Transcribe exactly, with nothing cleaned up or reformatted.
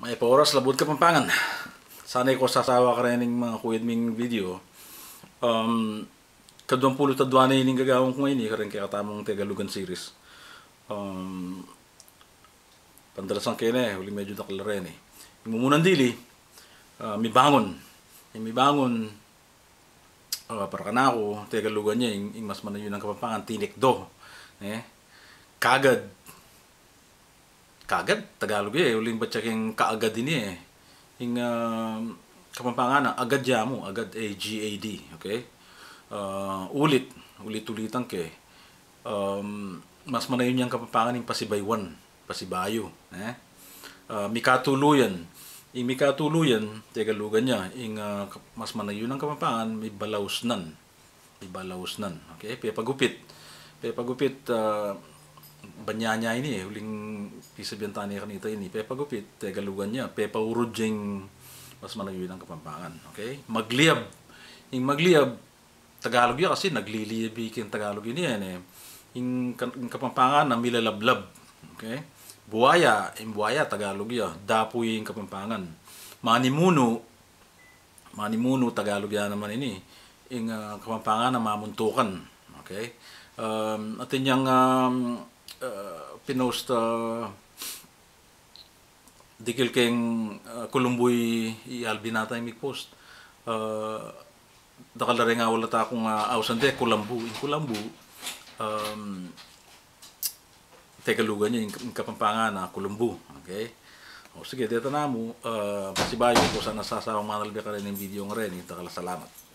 Mayap a oras, Labuad Kapampangan. Sana e ko sasawa kareng mangakuyad ming video. Um, kaduang pulu't adua ne ining gagawan ku ngeni kareng kekatamung Tegalugan series. Um, pandalasan ke ne, uling medyu dakal la reni. Ing mumunan dili, ah, mibangun. Ing mibangun, ah, para kanaku, Tegalugan ya, ing, ing mas manayun a Kapampangan, tinikdo. Ne? Kagad. Kagad, Tagalug ya e, uling batya king kaagad ini e. Ing, ah, Kapampangan na, agad ya mu, agad, A G A D, okay? Ah, ulit, ulit-ulitan ke. Um, mas manayun yang Kapampangan ing pasibayuan, pasibayu, ne? Ah, mikatuluyan, ing mikatuluyan, Tegalugan ya, ing, ah, kap-, mas manayun a Kapampangan, mibalausnan. Mibalausnan. Okay? Pepagupit. Pepagupit, ah, banyanya ini e, uling pisabian ta ne kanita ini. Pepagupit, Tegalugan ya, pepaurud ya ing mas manayun a Kapampangan. Okay? Magliyab. Ing magliyab, Tagalug ya kasi nagliliyab ya king Tagalug ini e, ne? Ing ka-, ing Kapampangan na milalablab. Okay? Buaya, ing buaya, Tagalug ya. Dapu ya ing Kapampangan. Manimunu, manimunu, Tagalug ya naman ini. Ing, ah, Kapampangan na mamuntukan. Okay? Um, atin yang, um, ah, pinost, ah, dikil keng, ah, Kulumbu i, i Alvin ata ing mig-post. Ah, dakal la reng awalat akung, ah, ausan de, Kulambu. Ing Kulambu, um, Tegalugan ya, ing, ing Kapampangan na Kulumbu. Okay? O, sige, deta na mu, ah, pasibayu ku, sana e ko sasawa manalbe kareng video a reni. Dakal a salamat.